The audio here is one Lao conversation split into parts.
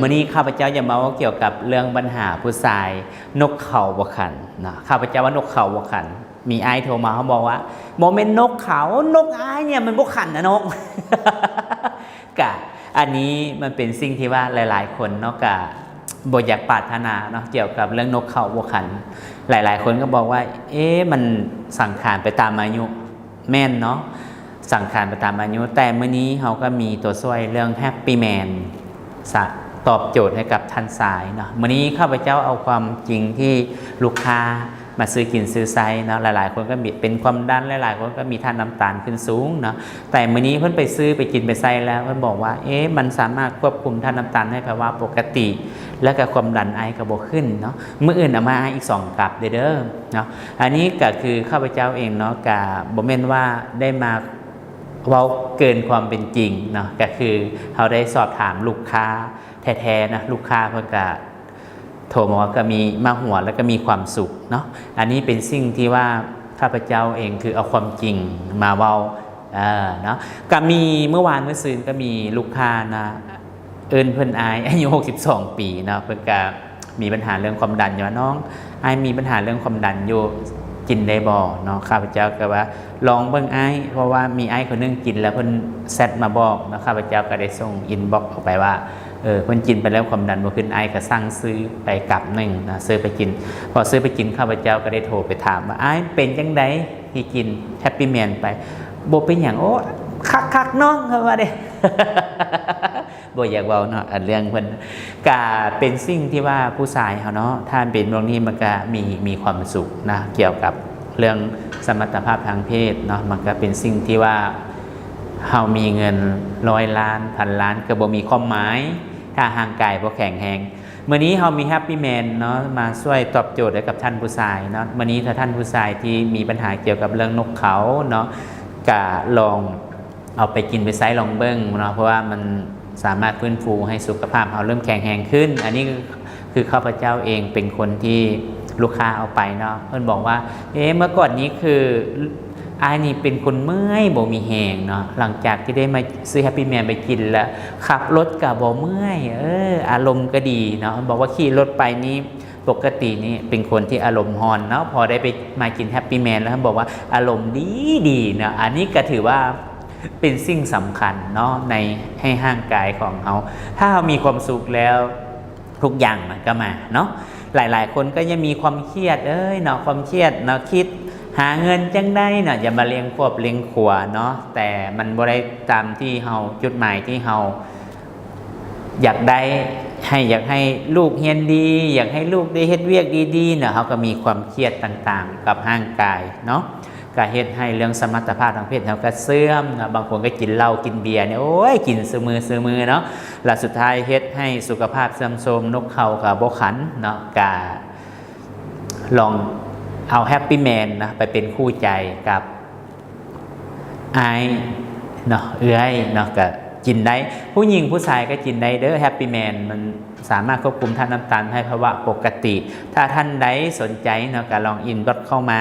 ມື້ນີ້ຂ້າພະເຈົ້າຈະມາເວົ້າກ່ຽວກັບເລື່ອງບັນຫາຜູ້ຊາຍນົກເຂົາບໍ່ຂັນເນາະ. ຂ້າພະເຈົ້າວ່ານົກເຂົາບໍ່ຂັນ ມີອ້າຍໂທມາ ເຂົາບອກວ່າ ບໍ່ແມ່ນນົກເຂົາ ນົກອ້າຍນີ້ມັນບໍ່ຂັນນະນົກ. ກະອັນນີ້ມັນເປັນສິ່ງທີ່ວ່າຫຼາຍໆຄົນເນາະ ກະບໍ່ຢາກປາດຖະໜາເນາະ ກ່ຽວກັບເລື່ອງນົກເຂົາບໍ່ຂັນ. ຫຼາຍໆຄົນກໍບອກວ່າ ເອ ມັນສັງຂານໄປຕາມອາຍຸ. ແມ່ນເນາະ ສັງຂານໄປຕາມອາຍຸ, ແຕ່ມື້ນີ້ເຮົາກໍມີຕົວຊ່ວຍເລື່ອງ Happy Man ສະ ຕອບໂຈດໃຫ້ກັບທ່ານຊາຍເນາະ. ມື້ນີ້ຂ້າພະເຈົ້າເອົາຄວາມຈິງທີ່ລູກຄ້າມາຊື້ກິນຊື້ໃຊ້ເນາະ, ຫຼາຍໆຄົນກໍມີເປັນຄວາມດັນ, ຫຼາຍໆຄົນກໍມີທາດນ້ຳຕານຂຶ້ນສູງເນາະ, ແຕ່ມື້ນີ້ເພິ່ນໄປຊື້ໄປກິນໄປໃຊ້ແລ້ວ ເພິ່ນບອກວ່າ ເອ ມັນສາມາດຄວບຄຸມທາດນ້ຳຕານໃຫ້ພາວະປົກກະຕິ ແລ້ວກໍຄວາມດັນອ້າຍກໍບໍ່ຂຶ້ນເນາະ. ມື້ອື່ນເອົາມາໃຫ້ອີກສອງກັບເດີເດີເນາະ. ອັນນີ້ກໍຄືຂ້າພະເຈົ້າເອງເນາະ ກໍບໍ່ແມ່ນວ່າໄດ້ມາເວົ້າເກີນຄວາມເປັນຈິງເນາະ, ກໍຄືເຮົາໄດ້ສອບຖາມລູກຄ້າແທ້ໆນະ, ລູກຄ້າເພິ່ນກໍໂທມາວ່າກໍມີ ມາຫົວແລ້ວກໍມີຄວາມສຸກເນາະ. ອັນນີ້ເປັນສິ່ງທີ່ວ່າຂ້າພະເຈົ້າເອງຄືເອົາຄວາມຈິງມາເວົ້າ ເອີ ເນາະ. ກໍມີ ເມື່ອວານເມື່ອຊືນກໍມີລູກຄ້ານະ ເອີ້ນເພິ່ນອ້າຍ ອາຍຸຫົກສິບສອງປີເນາະ, ເພິ່ນກະມີບັນຫາເລື່ອງຄວາມດັນຢູ່ວ່າ ນ້ອງ ອ້າຍມີບັນຫາເລື່ອງຄວາມດັນຢູ່ ກິນໄດ້ບໍ່ເນາະ. ຂ້າພະເຈົ້າກໍວ່າ ລອງເບິ່ງອ້າຍ ເພາະວ່າມີອ້າຍຄົນໜຶ່ງກິນແລ້ວເພິ່ນແຊັດມາບອກເນາະ, ຂ້າພະເຈົ້າກໍໄດ້ສົ່ງອິນບັອກອອກໄປວ່າ ເອີ ເພິ່ນກິນໄປແລ້ວຄວາມດັນບໍ່ຂຶ້ນ, ອ້າຍກໍສັ່ງຊື້ໄປກັບໜຶ່ງນະ ຊື້ໄປກິນ. ພໍຊື້ໄປກິນ ຂ້າພະເຈົ້າກໍໄດ້ໂທໄປຖາມວ່າ ອ້າຍ ເປັນຈັ່ງໃດທີ່ກິນ Happy Man ໄປ? ບໍ່ເປັນຫຍັງ ໂອ້ ຄັກໆນ້ອງ ເພິ່ນວ່າເດ້. ບໍ່ຢາກເວົ້າເນາະ ອັນເລື່ອງເພິ່ນ ກະເປັນສິ່ງທີ່ວ່າຜູ້ຊາຍເຮົາເນາະ ຖ້າເປັນພວກນີ້ມັນກະມີ ມີຄວາມສຸກນະ ກ່ຽວກັບເລື່ອງສະມັດຕະພາບທາງເພດເນາະ, ມັນກະເປັນສິ່ງທີ່ວ່າເຮົາມີເງິນຮ້ອຍລ້ານ ພັນລ້ານ ກະບໍ່ມີຄວາມໝາຍ ຖ້າຮ່າງກາຍບໍ່ແຂງແຮງ. ມື້ນີ້ເຮົາມີ Happy Man ເນາະ ມາຊ່ວຍຕອບໂຈດໃຫ້ກັບທ່ານຜູ້ຊາຍເນາະ. ມື້ນີ້ຖ້າທ່ານຜູ້ຊາຍທີ່ມີບັນຫາກ່ຽວກັບເລື່ອງນົກເຂົາເນາະ ກະລອງ ເອົາໄປກິນໄປໃຊ້ລອງເບິ່ງເນາະ, ເພາະວ່າມັນສາມາດຟື້ນຟູໃຫ້ສຸຂະພາບເຮົາເລີ່ມແຂງແຮງຂຶ້ນ. ອັນນີ້ຄື ຄືຂ້າພະເຈົ້າເອງເປັນຄົນທີ່ລູກຄ້າເອົາໄປເນາະ, ເພິ່ນບອກວ່າ ເອ ເມື່ອກ່ອນນີ້ຄືອ້າຍນີ້ເປັນຄົນເມື່ອຍບໍ່ມີແຮງເນາະ, ຫຼັງຈາກທີ່ໄດ້ມາຊື້ Happy Man ໄປກິນແລ້ວ ຂັບລົດກະບໍ່ເມື່ອຍ, ເອີ ອາລົມກະດີເນາະ. ເພິ່ນບອກວ່າຂີ່ລົດໄປນີ້ ປົກກະຕິນີ້ເປັນຄົນທີ່ອາລົມຮ້ອນເນາະ, ພໍໄດ້ໄປ ມາກິນ Happy Man ແລ້ວ ເພິ່ນບອກວ່າອາລົມດີໆເນາະ. ອັນນີ້ກໍຖືວ່າເປັນສິ່ງສຳຄັນເນາະ ໃນ ໃຫ້ຮ່າງກາຍຂອງເຮົາ, ຖ້າເຮົາມີຄວາມສຸກແລ້ວ ທຸກຢ່າງມັນກໍມາເນາະ. ຫຼາຍໆຄົນກໍຍັງມີຄວາມຄຽດເອີຍເນາະ, ຄວາມຄຽດເນາະ, ຄິດຫາເງິນຈັ່ງໃດເນາະ ຈະມາລ້ຽງຄອບລ້ຽງຄົວເນາະ, ແຕ່ມັນບໍ່ໄດ້ຕາມທີ່ເຮົາ ຈຸດໝາຍທີ່ເຮົາ ຢາກໄດ້ ໃຫ້ ຢາກໃຫ້ລູກຮຽນດີ, ຢາກໃຫ້ລູກໄດ້ເຮັດວຽກດີໆເນາະ, ເຮົາກໍມີຄວາມຄຽດຕ່າງໆກັບຮ່າງກາຍເນາະ, ກໍເຮັດໃຫ້ເລື່ອງສະມັດຕະພາບທາງເພດເຮົາກໍເສື່ອມເນາະ. ບາງຄົນກໍກິນເຫຼົ້າກິນເບຍນີ້ ໂອ້ຍ ກິນຊຸມື້ຊຸມື້ເນາະ, ແລ້ວສຸດທ້າຍເຮັດໃຫ້ສຸຂະພາບເສື່ອມໂຊມ, ນົກເຂົາກໍບໍ່ຂັນເນາະ. ກໍລອງເອົາ Happy Man ນະ ໄປເປັນຄູ່ໃຈກັບ ອ້າຍເນາະ ເອື້ອຍເນາະ ກະກິນໄດ້, ຜູ້ຍິງຜູ້ຊາຍກະກິນໄດ້ເດີ. Happy Man ມັນສາມາດຄວບຄຸມທາດນ້ຳຕານໃຫ້ພາວະປົກກະຕິ. ຖ້າທ່ານໃດສົນໃຈເນາະ ກະລອງ inbox ເຂົ້າມາ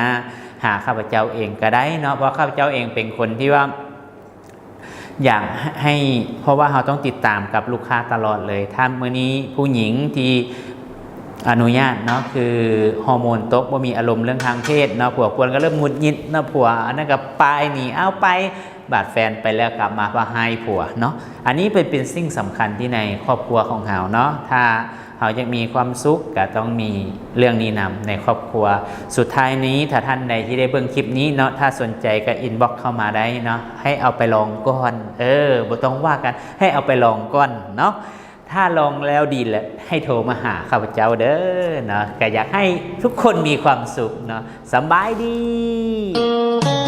ຫາຂ້າພະເຈົ້າເອງກະໄດ້ເນາະ, ເພາະຂ້າພະເຈົ້າເອງເປັນຄົນທີ່ວ່າ ຢາກໃຫ້ ເພາະວ່າເຮົາຕ້ອງຕິດຕາມກັບລູກຄ້າຕະຫຼອດເລີຍ. ຖ້າມື້ນີ້ຜູ້ຍິງທີ່ອະນຸຍາດເນາະ ຄືຮໍໂມນຕົກ ບໍ່ມີອາລົມເລື່ອງທາງເພດເນາະ, ຜົວກວນກໍເລີ່ມຫງຸດຫງິດເນາະ, ຜົວອັນນັ້ນກໍປາຍໜີ ເອົາໄປບາດແຟນໄປແລ້ວກັບມາວ່າຮ້າຍຜົວເນາະ. ອັນນີ້ເປັນ ເປັນສິ່ງສຳຄັນທີ່ໃນຄອບຄົວຂອງເຮົາເນາະ, ຖ້າ ເຮົາຢາກມີຄວາມສຸກ ກະຕ້ອງມີເລື່ອງນີ້ນຳໃນຄອບຄົວ. ສຸດທ້າຍນີ້ ຖ້າທ່ານໃດທີ່ໄດ້ເບິ່ງຄລິບນີ້ເນາະ ຖ້າສົນໃຈກະ inbox ເຂົ້າມາໄດ້ເນາະ, ໃຫ້ເອົາໄປລອງກ່ອນ. ເອີ ບໍ່ຕ້ອງວ່າກັນ ໃຫ້ເອົາໄປລອງກ່ອນເນາະ. ຖ້າລອງແລ້ວດີແລ້ວ ໃຫ້ໂທມາຫາຂ້າພະເຈົ້າເດີເນາະ. ກະຢາກໃຫ້ທຸກຄົນມີຄວາມສຸກເນາະ. ສຳບາຍດີ.